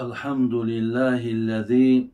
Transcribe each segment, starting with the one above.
الحمد لله الذي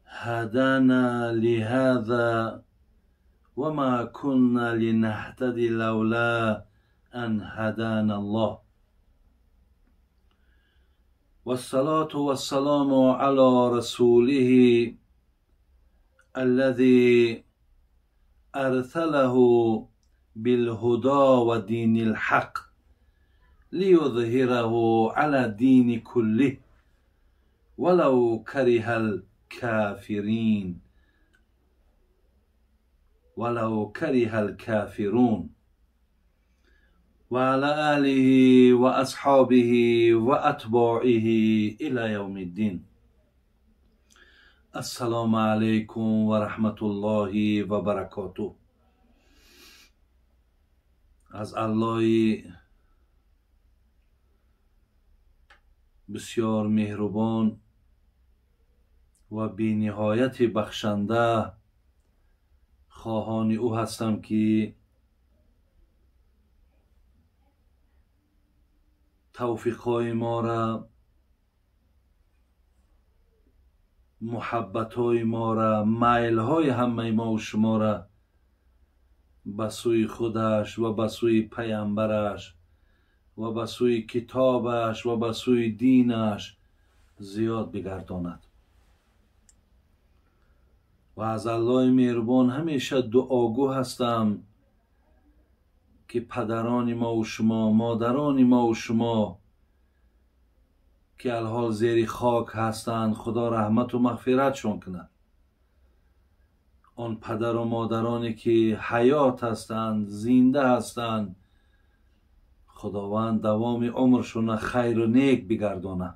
هدانا لهذا وما كنا لنهتدي لولا أن هدانا الله، والصلاة والسلام على رسوله الذي أرسله بالهدى ودين الحق ليظهره على الدين كله ولو كره الكافرين ولو كره الكافرون، وعلى آله وأصحابه وأتباعه إلى يوم الدين. السلام عليكم ورحمة الله وبركاته. از الله بسیار مهربان و بی‌نهایت بخشنده خواهان او هستم که توفیق‌های ما را، محبت‌های ما را، میل‌های همه ما و شما را به سوی خودش و به سوی پیامبرش و به سوی کتابش و به سوی دینش زیاد بگرداند. و از الله مهربان همیشه دعاگو هستم که پدران ما و شما، مادران ما و شما که الحال زیر خاک هستند، خدا رحمت و مغفرتشون کند. آن پدر و مادرانی که حیات هستند، زنده هستند، خداوند دوام عمرشون خیر و نیک بگردانه.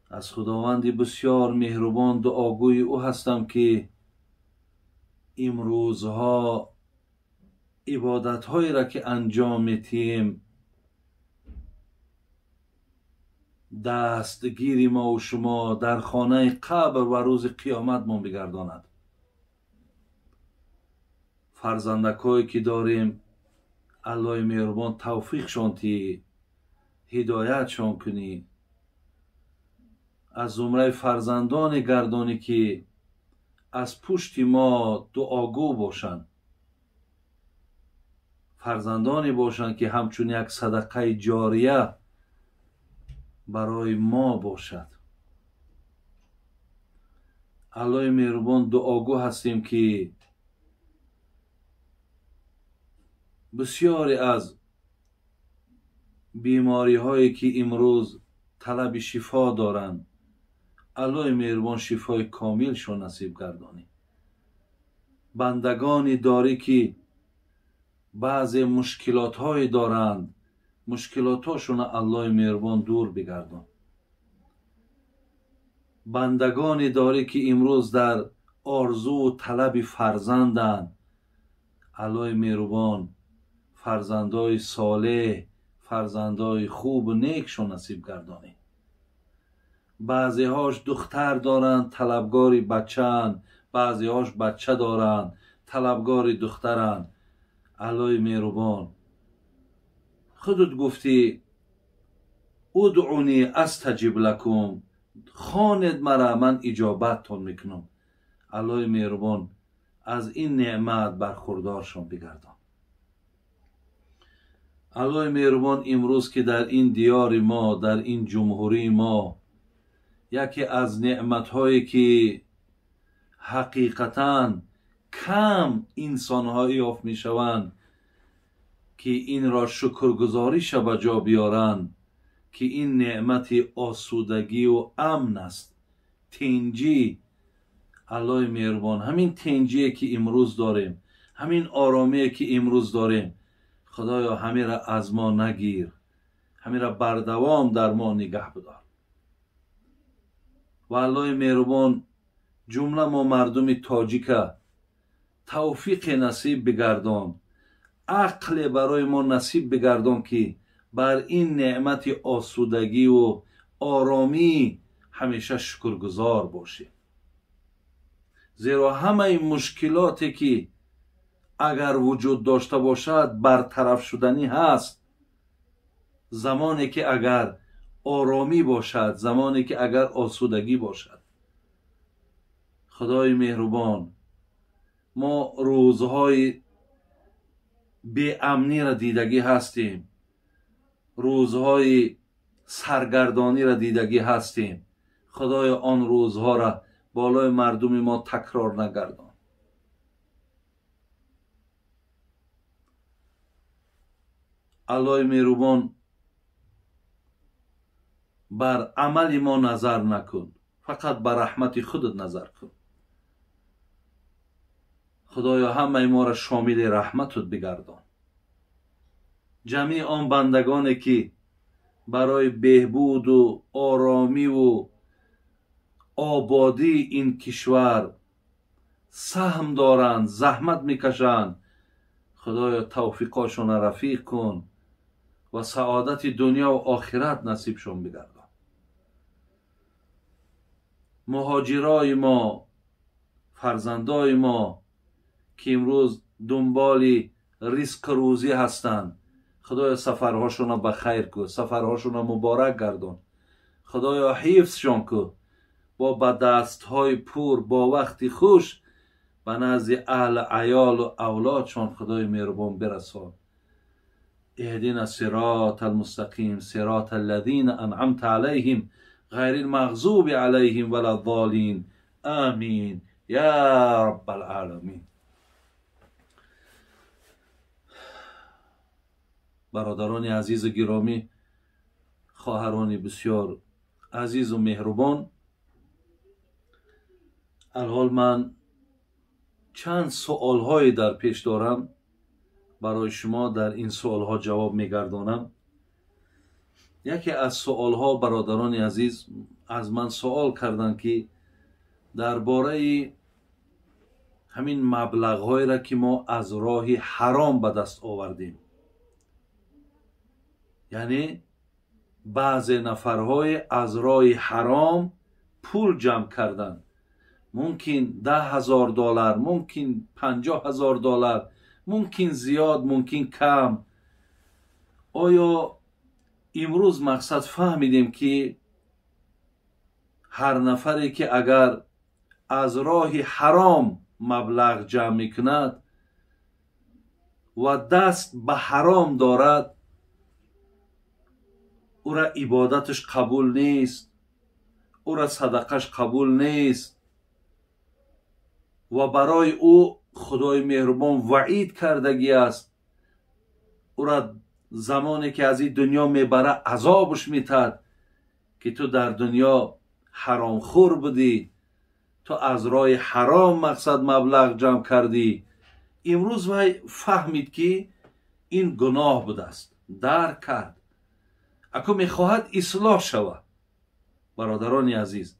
از خداوند بسیار مهربان دعاگوی او هستم که امروزها عبادت هایی را که انجام میتیم دستگیری ما و شما در خانه قبر و روز قیامت ما بگرداند. فرزندکایی که داریم الله مهربان توفیقشان تی، هدایتشان کنی، از زمره فرزندان گردانی که از پشت ما دعاگو باشند، فرزندانی باشند که همچون یک صدقه جاریه برای ما باشد. الله مهربان دعاگو هستیم که بسیاری از بیماری هایی که امروز طلب شفا دارند، الله مهربان شفای کاملشون نصیب گردانی. بندگانی داری که بعضی مشکلات های دارند، مشکلاتاشون الله مهربان دور بگردان. بندگانی داری که امروز در آرزو و طلب فرزندند، الله مهربان فرزندای صالح، فرزندای خوب و نیکشون نصیب گردانی. بعضی هاش دختر دارند طلبگاری بچه‌اند، بعضی هاش بچه دارند طلبگاری دخترند. الله مهربان خودت گفتی ادعونی استجب لکم، خواند مرا من اجابتتان میکنم. الله مهربان از این نعمت برخوردارشان بگردان. الله مهربان امروز که در این دیار ما، در این جمهوری ما، یکی از نعمت‌هایی که حقیقتاً کم انسان‌ها یافت میشوند که این را شکرگزاریش به جا بیارند، که این نعمت آسودگی و امن است، تنجی. الله مهربان همین تنجیه که امروز داریم، همین آرامی که امروز داریم، خدایا همین را از ما نگیر، همین را بردوام در ما نگه بدار. و الله مهربان جمله ما مردم تاجیک توفیق نصیب بگردان، عقل برای ما نصیب بگردان که بر این نعمت آسودگی و آرامی همیشه شکرگزار باشیم. زیرا همه مشکلاتی که اگر وجود داشته باشد برطرف شدنی هست، Замоне ки агар оромӣ бошад, замоне ки агар осудагӣ бошад. Худои меҳрубон, мо рӯзҳои беамниро дидагӣ ҳастем, рӯзҳои саргардониро дидагӣ ҳастем. Худоё, он рӯзҳоро болои мардуми мо такрор нагардон. Аллоҳи меҳрубон, бар амали мо назар накун, фақат ба раҳмати худат назар кун. Худоё, ҳамаи моро шомили раҳматут бигардон. Ҷамъи он бандагоне ки барои беҳбуду оромиву ободии ин кишвар саҳм доранд, заҳмат мекашанд, Худоё, тавфиқошонро рафиқ кун ва саодати дунё ва охират насибшон бигардон. Муҳоҷирои мо, фарзандои мо ки имрӯз дунболи ризқу рӯзӣ ҳастанд, Худоё, сафарҳошонро ба хайр кун, сафарҳошонро муборак гардон. Худоё, ҳифзшон кун, бо ба дастҳои пур, бо вақти хуш ба назди аҳли аёлу авлодшон Худои меҳрубон бирасон. اهدنا الصراط المستقيم صراط الذين أنعمت عليهم غير المغضوب عليهم ولا الضالين آمين يا رب العالمين. برادران عزیز گرامی، خواهران بسیار عزیز و مهربان، الحال من چند سوالهای در پیش دارم برای شما، در این سوالها جواب میگردانم. یکی از سوالها برادران عزیز از من سوال کردند که درباره همین مبلغ را که ما از راه حرام به دست آوردیم، یعنی بعض نفرهای از راه حرام پول جمع کردند، ممکن 10,000 دلار، ممکن 50,000 دلار، ممکن زیاد، ممکن کم. آیا امروز مقصد فهمیدیم که هر نفری که اگر از راه حرام مبلغ جمع میکند و دست به حرام دارد، او را عبادتش قبول نیست، او را صدقش قبول نیست و برای او خدای مهربان وعید کردگی است. او را زمانی که از این دنیا میبره عذابش میتد که تو در دنیا حرام خور بودی، تو از راه حرام مقصد مبلغ جمع کردی. امروز وی فهمید که این گناه بوده است، درک کرد، اکو میخواهد اصلاح شود. برادران عزیز،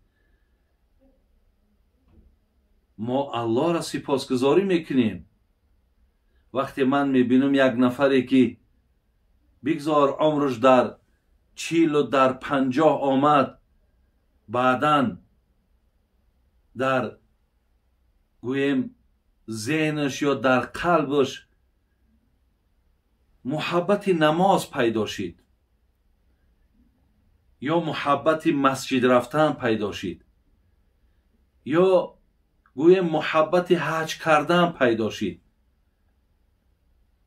ما الله را سپاسگزاری میکنیم. وقتی من میبینم یک نفری که بگذار عمرش در 40 و در 50 آمد، بعداً در گویم ذهنش یا در قلبش محبت نماز پیدا شد یا محبت مسجد رفتن پیدا شد یا گویم محبت حج کردن پیدا شد،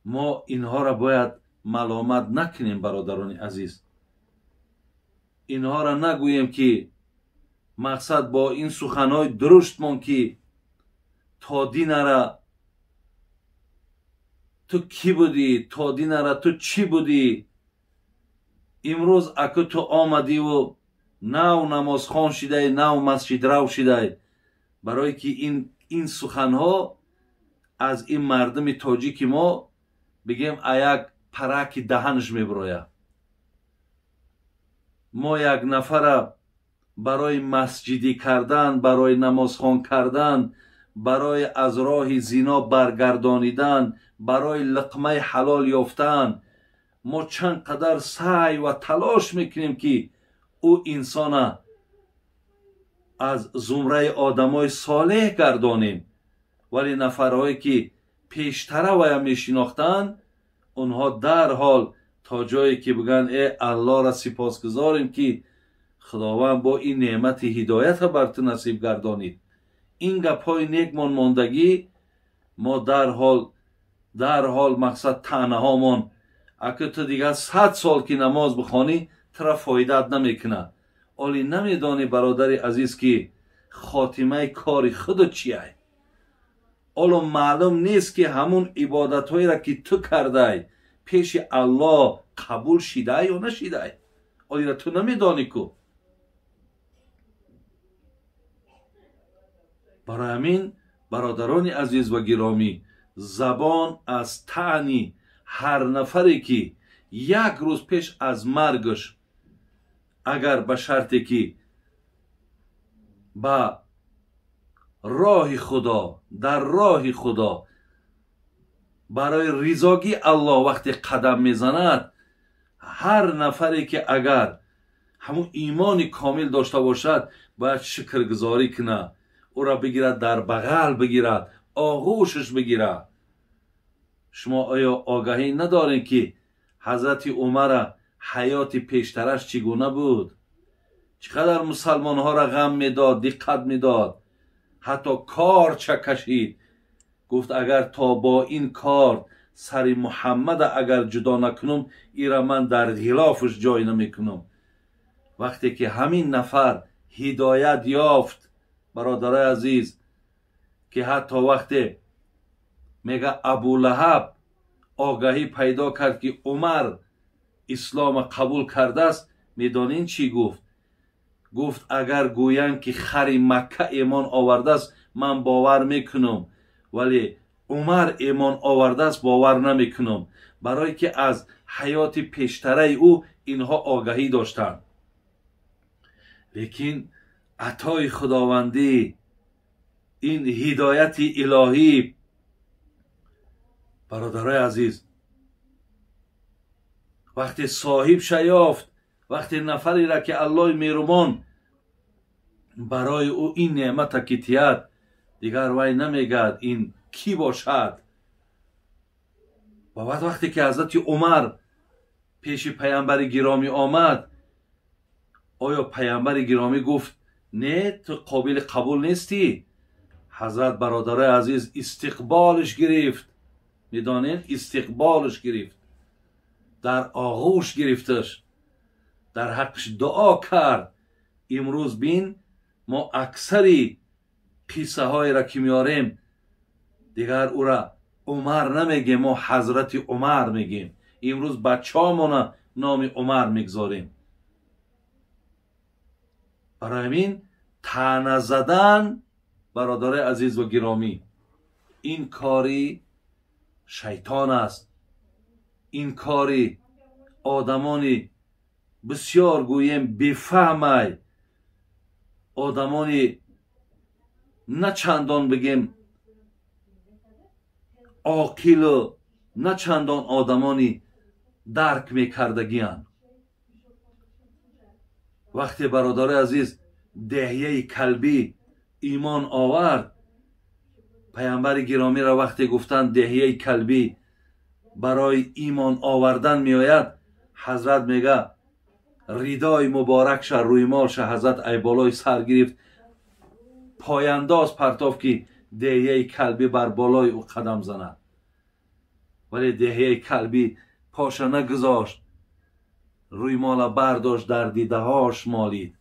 ما اینها را باید ملامت نکنیم برادران عزیز. اینها را نگوییم که مقصد با این سخنهای درشتمان که تا دینره تو کی بودی، تا دینره تو چی بودی، امروز اکو تو آمدی و نو نمازخوان شیده، نو مسجد رو شیده. برای که این سخنها از این مردم تاجیک ما بگیم یک پرک دهنش میبراید. ما یک نفر برای مسجدی کردن، برای نمازخوان کردن، برای از راه زینا برگردانیدن، برای لقمه حلال یافتن، ما چند قدر سعی و تلاش میکنیم که او انسان از زمره آدمای صالح گردانیم، ولی نفرهایی که پیشتره ویا میشناختن اونها در حال То ҷое ки бигӯянд: э, Аллоҳро сипосгузорем, ки Худованд бо ин неъмати ҳидоята бар ту насиб гардонид. Ин гапҳои некмон мондагӣ, мо дарҳол мақсад таънаҳомон. Ака, ту дигар 100 сол ки намоз бихонӣ, тура фоидаат намекунад. Оли намедонӣ, бародари азиз, ки хотимаи кори худо чиай. Оло маълум нест, ки ҳамун ибодатҳоеро, ки ту кардай, пеши Аллоҳ қабул шидай ё нашидай. Олира ту намедонӣ ку. Барои ҳамин, бародарони азиз ва гиромӣ, забон аз таъни ҳар нафаре, ки як рӯз пеш аз маргаш, агар ба шарте ки ба роҳи Худо, дар роҳи Худо, барои ризогии Аллоҳ вақте қадам мезанад, ҳар нафаре ки агар ҳамун имони комил дошта бошад, бояд шукргузорӣ кунад, ӯро бигирад, дар бағал бигирад, оғӯшаш бигирад. Шумо оё огаҳӣ надоред, ки ҳазрати Умара ҳаёти пештараш чӣ гуна буд? Чӣ қадар мусалмонҳоро ғам медод, диққат медод, ҳатто корча кашид, гуфт: агар то бо ин кор сари Муҳаммада агар ҷудо накунам, ира ман дар ғилофаш ҷой намекунам. Вақте ки ҳамин нафар ҳидоят ёфт, бародарои азиз, ки ҳатто вақте мега Абулаҳаб огаҳӣ пайдо кард, ки Умар ислома қабул кардааст, медонин чӣ гуфт? Гуфт: агар гӯянд, ки хари Макка имон овардааст, ман бовар мекунам, вале Умар имон овардааст, бовар намекунам. Барое ки аз ҳаёти пештараи ӯ инҳо огаҳӣ доштанд. Лекин атои худовандӣ, ин ҳидояти илоҳӣ, бародарои азиз, вақте соҳиб шаёфт, вақте нафареро, ки Аллоҳи меҳрубон барои ӯ ин неъмата ки тиҳад, дигар вай намегӯяд ин кӣ бошад. Ва баъд вақте ки ҳазрати Умар пеши паямбари гиромӣ омад, оё паямбари гиромӣ гуфт: не, ту қобили қабул нестӣ? Ҳазрат, бародарои азиз, истиқболиш гирифт. Медонед, истиқболиш гирифт, дар оғӯш гирифташ, дар ҳаққаш дуо кард. Имрӯз бин, мо аксари қиссаҳоеро ки меорем, дигар ӯра Умар намегем, мо ҳазрати Умар мегем. Имрӯз бачаҳомона номи Умар мегузорем. Барои ҳамин таъна задан, бародарои азиз ва гиромӣ, ин кори шайтон аст, ин кори одамони бисёр, гӯем, бефаҳмай, одамони на чандон, бигем, оқилу на чандон одамони дарк мекардагиянд. Вақте, бародарои азиз, Деҳияи Калбӣ имон овард, паямбари гиромиро вақте гуфтанд Деҳияи Калбӣ барои имон овардан меояд, ҳазрат мега ридои муборакша, рӯймолша ҳазрат айболои сар гирифт, пояндоз партофт, ки Деҳияи Калбӣ бар болои ӯ қадам занад. Вале Деҳияи Калбӣ поша нагузошт, рӯймола бардошт, дар дидаҳош молид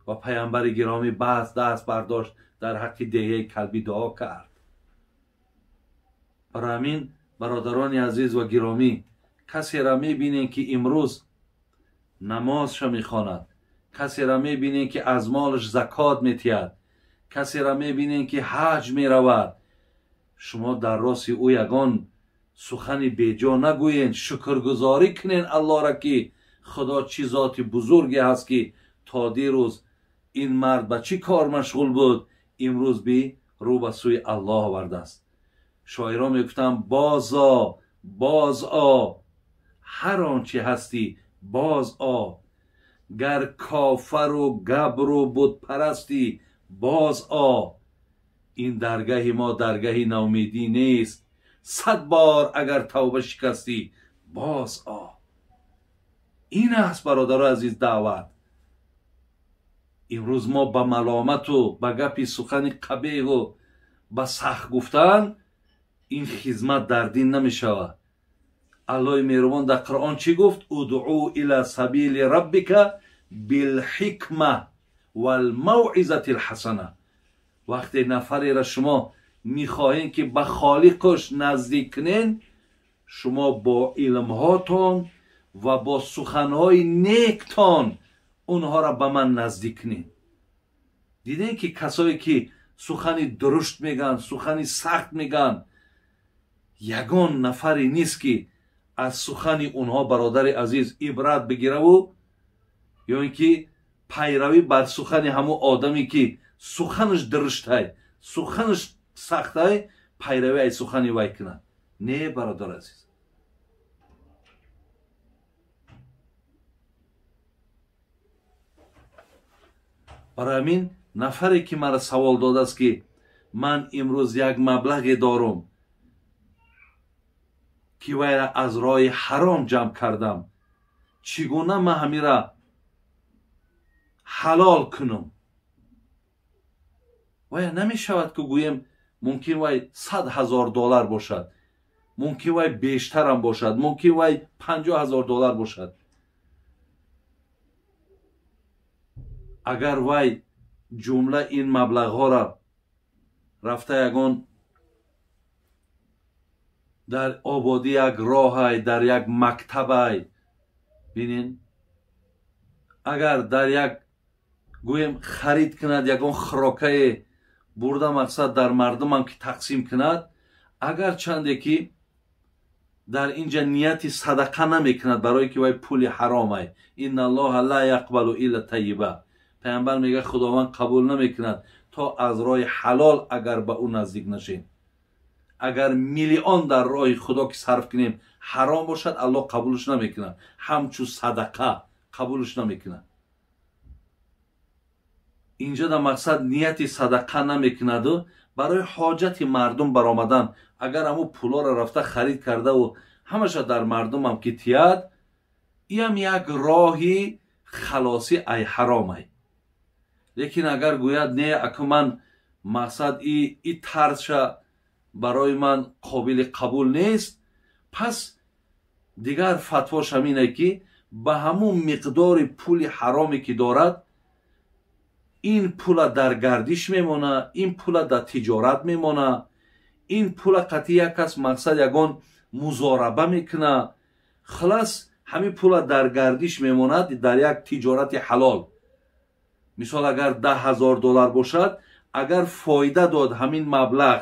ва паямбари гиромӣ баъд даст бардошт, дар ҳаққи Деҳияи Калбӣ дуо кард. Барои ҳамин, бародарони азиз ва гиромӣ, касеро мебинем, ки имрӯз намозша мехонад, касеро мебинем, ки аз молаш закот метиҳад, касеро мебинем, ки ҳаҷ меравад, шумо дар рости ӯ ягон сухани беҷо нагӯед, шукргузорӣ кунед Аллоҳро, ки Худо чӣ зоти бузурге ҳаст, ки то дирӯз ин мард ба чӣ кор машғул буд, имрӯз би рӯ ба сӯи Аллоҳ овардааст. Шоирон мегуфтанд: боз о, боз о, ҳар он чи ҳастӣ, боз о, гар кофару габру бутпарастӣ, боз о. Ин даргаҳи мо даргаҳи навмедӣ нест, 100 бор агар тавба шикастӣ, боз о. Ин аст, бародарои азиз, даъват. Имрӯз мо ба маломату ба гапи сухани қабеҳу ба сахт гуфтан ин хизмат дар дин намешавад. Аллоҳи меҳрубон дар Қуръон чӣ гуфт? Удъу ила сабили раббика билҳикма валмавъизати лҳасана. Вақте нафареро шумо мехоҳем ки ба холиқаш наздик кунен, шумо бо илмҳотон ва бо суханҳои нектон онҳоро ба ман наздик кунед. Дидем ки касое ки сухани дурушт мегӯянд, сухани сахт мегӯянд, ягон нафаре нест ки аз сухани онҳо, бародари азиз, ибрат бигираву ё ин ки пайравӣ бар сухани ҳамун одаме ки суханаш дуруштай, суханаш сахтай, пайравӣ аз сухани вай кунад. Не, бародари азиз. Барои ҳамин нафаре ки маро савол додааст ки ман имрӯз як маблағе дорум ки вайра аз роҳи ҳаром ҷамъ кардам, чӣ гуна ман ҳамира ҳалол кунам? Вая намешавад ки гӯем мумкин вай 100 000 доллар бошад, мумкин вай бештарам бошад, мумкин вай 50 000 доллар бошад. Агар вай ҷумла ин маблағҳоро рафта ягон дар ободӣ як роҳай, дар як мактабай, бинен, агар дар як гӯем харид кунад ягон хӯрокае бурда мақсад дар мардумам ки тақсим кунад, агар чанде ки дар инҷа нияти садақа намекунад, барое ки вай пули ҳаромай. Инна аллоҳа ла яқбалу илла тайиба. Пайғамбар мегӯяд Худованд қабул намекунад то аз роҳи ҳалол агар ба ӯ наздик нашем. Агар миллион дар роҳи Худо ки сарф кунем ҳаром бошад, Аллоҳ қабулш намекунад, ҳамчун садақа қабулш намекунад. Инҷа дар мақсад нияти садақа намекунаду барои ҳоҷати мардум баромадан, агар ҳамун пулоро рафта харид кардаву ҳамаша дар мардумам ки тияд, иам як роҳи халосӣ ай ҳаромай. Лекин агар гӯяд не, аку ман мақсад и тарзша барои ман қобили қабул нест, пас дигар фатвош ҳамине ки ба ҳамун миқдори пули ҳароме ки дорад, ин пула дар гардиш мемона, ин пула дар тиҷорат мемона, ин пула қатъи як кас мақсад ягон музораба мекуна, хулас ҳамин пула дар гардиш мемонад дар як тиҷорати ҳалол. Мисол агар 10 000 доллар бошад, агар фоида дод ҳамин маблағ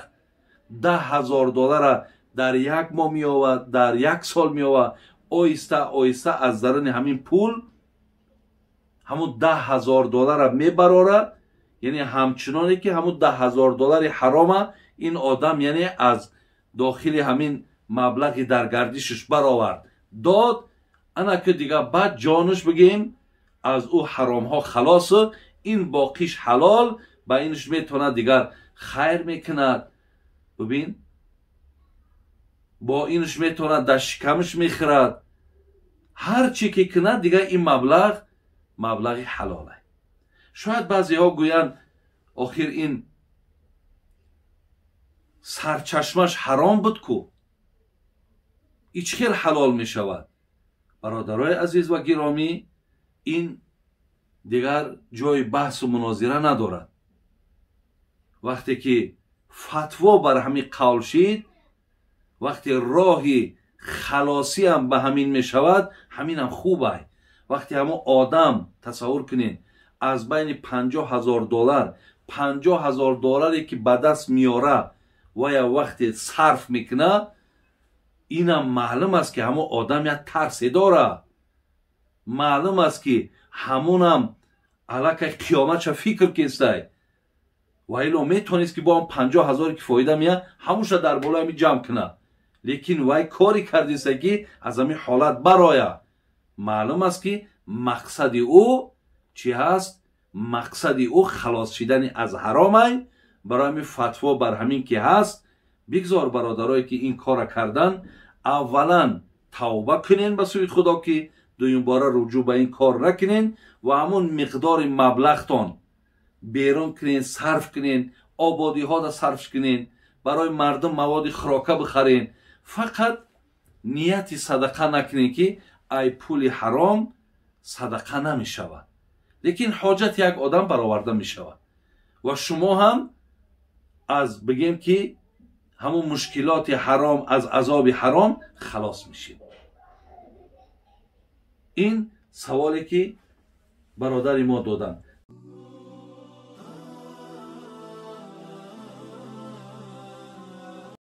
10 000 доллара дар як моҳ меовад, дар як сол меовад, оҳиста оҳиста аз даруни ҳамин пул ҳамун 10 000 доллара мебарорад, яъне ҳамчуноне ки ҳамун 10 000 доллари ҳарома ин одам яъне аз дохили ҳамин маблағи дар гардишаш баровард дод, ана ки дигар баъд ҷонаш бигем аз ӯ ҳаромҳо халосу ин боқиш ҳалол, ба инаш метавонад дигар хайр мекунад. Бибин, бо инаш метавонад дар шикамаш мехӯрад, ҳар чӣ ки кунад дигар ин маблағ маблағи ҳалолай. Шояд баъзеҳо гӯянд охир ин сарчашмаш ҳаром буд ку, и чӣ хел ҳалол мешавад? Бародарои азиз ва гиромӣ, ин дигар ҷои баҳсу мунозира надорад. Вақте ки фатво бар ҳамин қавл шид, вақте роҳи халосиам ба ҳамин мешавад, ҳаминам хубай. Вақте ҳамон одам тасаввур кунед аз байни 50 000 доллар, 50 000 долларе ки ба даст меёра вая вақте сарф мекуна, инам маълум аст ки ҳамон одам як тарсе дора, маълум аст ки ҳамонам аллакай қиёматша фикр кестай, ва ило метавонист ки бо он 50 000 ки фоида мея ҳамуша дар болои ҳамин ҷамъ кунад, лекин вай коре кардиста ки аз ҳамин ҳолат бароя. Маълум аст ки мақсади ӯ чӣ ҳаст? Мақсади ӯ халос шидани аз ҳаромай. Барои ҳамин фатво бар ҳамин ки ҳаст, бигзор бародарое ки ин корра кардан аввалан тавба кунен ба сӯи Худо ки Дуюмбора руҷӯъ ба ин кор накунен ва ҳамун миқдори маблағтон берун кунен, сарф кунен, ободиҳода сарф кунен, барои мардум маводи хӯрока бихарен. Фақат нияти садақа накунен, ки ай пули ҳаром садақа намешавад, лекин ҳоҷати як одам бароварда мешавад ва шумо ҳам аз, бигем ки, ҳамун мушкилоти ҳаром, аз азоби ҳаром халос мешед. Ин саволе ки бародари мо доданд.